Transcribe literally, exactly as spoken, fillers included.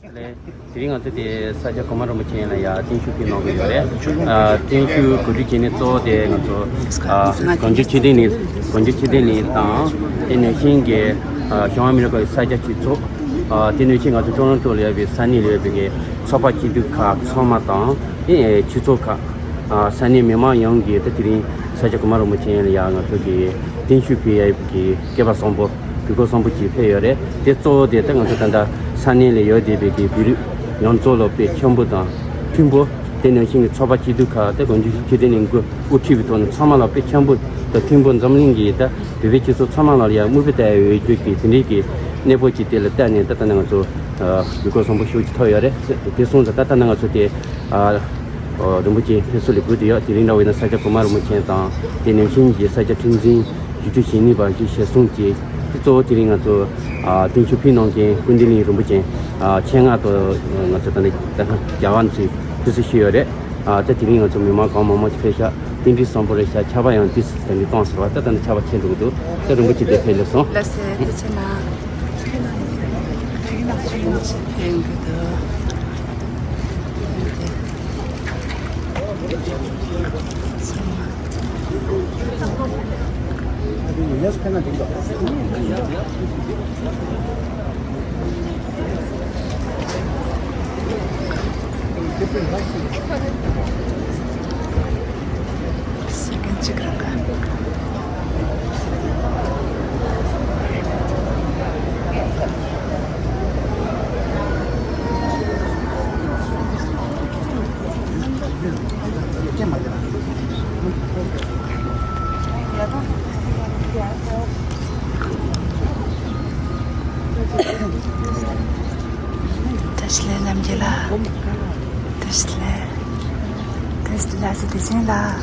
ལས། དེ་རིང་ང་ཚོ་དེ་ས་སྐྱ་གོང་མ་རིན་པོ་ཆེ་ལ་ཡ་བརྟན་བཞུགས་ཕུལ་གནང་གི་ཡོད་རེད། ཨ། བརྟན་བཞུགས་གོ་སྒྲིག་བྱས་ནས་གཙོ་བོ་དེ་ང་ཚོ། ཨ། གངས་ལྗོངས་ཆོས་ལྡན་གླིང་། གངས་ལྗོངས་ཆོས་ལྡན་གླིང་དང་། དེ་ནང་བཞིན་གྱི། ཨ། བྱང་ཨ་མི་རི་ཀའི་ས་སྐྱ་སྤྱི་ཚོགས། ཨ། དེ་ནང་བཞིན་ང་ཚོ་ཊོ་རོན་ཊོ་ལ་ཡོད་པའི་ས་གནས་ལ་ཡོད་པའི་གི་ཚོགས་པ་སྐྱིད་སྡུག་ཁག་ཚང་མ་དང་། དེ་ཆོས་ཚོགས་ཁག་ཨ། ས་གནས་མི་མང་ཡོངས་ཀྱིས་ད་དེ་རིང་ས་སྐྱ་གོང་མ་རིན་པོ་ཆེ་ལ་ཡ་ང་ཚོ་གི་བརྟན་བཞུགས་ཕུལ་ཡ་གི་སྐལ་པ་བཟང་པོ། དགོས་མཁོ་བཟང་པོ་ཅིག་ཕེབས་ཡོད་རེད། དེ་གཙོ་བོ་དེ་ད་ང་ཚོ་ད་ལྟ་ས་གནས་ལ་ཡོད་བསྡད་པའི་གི་བོད་རིགས་ཡོངས་རྫོགས་ལ་དཔེ་འཆམ་པོ་དང་མཐུན་པོ། དེ་ནང་བཞིན་གྱི་ཚོགས་པ་སྐྱིད་སྡུག་ཁག་ད་གངས་ལྗོངས་ཆོས་ལྡན་གླིང་གི་དབུ་ཁྲིད་པའི་ཐོག་ནས་ཚང་མ་ལ་དཔེ་འཆམ་པོ་དང་མཐུན་པོ། འཛམ་གླིང་གི་ད་བོད་པའི་སྤྱི་ཚོགས་ཚང་མ་ལ་ཡ་མིག་དཔེ་ལྟ་ཡ་ཡོད་རྒྱུ་གི་དེ་འདྲའི་གི་གནས་བབ་ཅིག་དེ་ལ་བལྟས་ནས་ད་ལྟ་ན་ང་ཚོ། ཨ། དགོས་མཁོ་བཟང་པོ་ཞེ་པོ་ཅིག་ཐོབ་ཡོད་རེད། དེ་སོང་ཙང་ད་ལྟ་ན་ང་ཚོ་དེ། ཨ། ཨོ། རིན་པོ་ཆེ་ཕེབས་བསུ་ལ་སྒུག་བསྡད་ཡོད། དེ་རིང་འདྲ་བོ་ཡིན་ན་ས་སྐྱ་གོང་མ་རིན་པོ་ཆེ་དང་། དེ་ནང་བཞིན་གྱི་ས་སྐྱ་ཁྲི་འཛིན་བཞི་བཅུ་ཞེ་གཉིས་པ་བཞི་ཞལ་གསུམ་བཅས། དེ་གཙོ་བོ་དེ་རིང་ང་ཚོ། ཨ། བརྟན་བཞུགས་ཕུལ་གནང་མཁན་ཀུན་ལྡན་གླིང་རིན་པོ་ཆེ། ཨ། ཆེད་མངགས་ཐོག་ང་ཚོ་ད་ནི་ད་རྒྱ་གར་ཚོས་ཕེབས་བསུ་ཞུས་ཡོད་རེད། ཨ། ད་དེ་རིང་ང་ཚོ་མི་མང་གང་མང་མང་ཞིག་ཕེབས་ཤག་རྟེན་འབྲེལ་བཟང་པོ་རེད་ཤག་ཆར་པ་ཡང་ཏོག་ཙམ་ད་ནི་བཏང་ཟེར་བ། ད་ད་ནི་ཆར་པ་ཆད་འགྲོ་གི་འདུག་ད་རིན་པོ་ཆེ་དེ་ཕེབས་སླེབས་སོང་། ལགས་སོ། ཐུགས་རྗེ་གནང་། ཕེབས་ཀྱི་འདུག་བཀྲ་ཤིས་བདེ་ལེགས་རྣམ་རྒྱལ་ལགས། བཀྲ་ཤིས་བདེ་ལེགས། བཀྲ་ཤིས་བདེ་ལེགས་ཨ་ཅེ་བདེ་ཆེན་ལགས།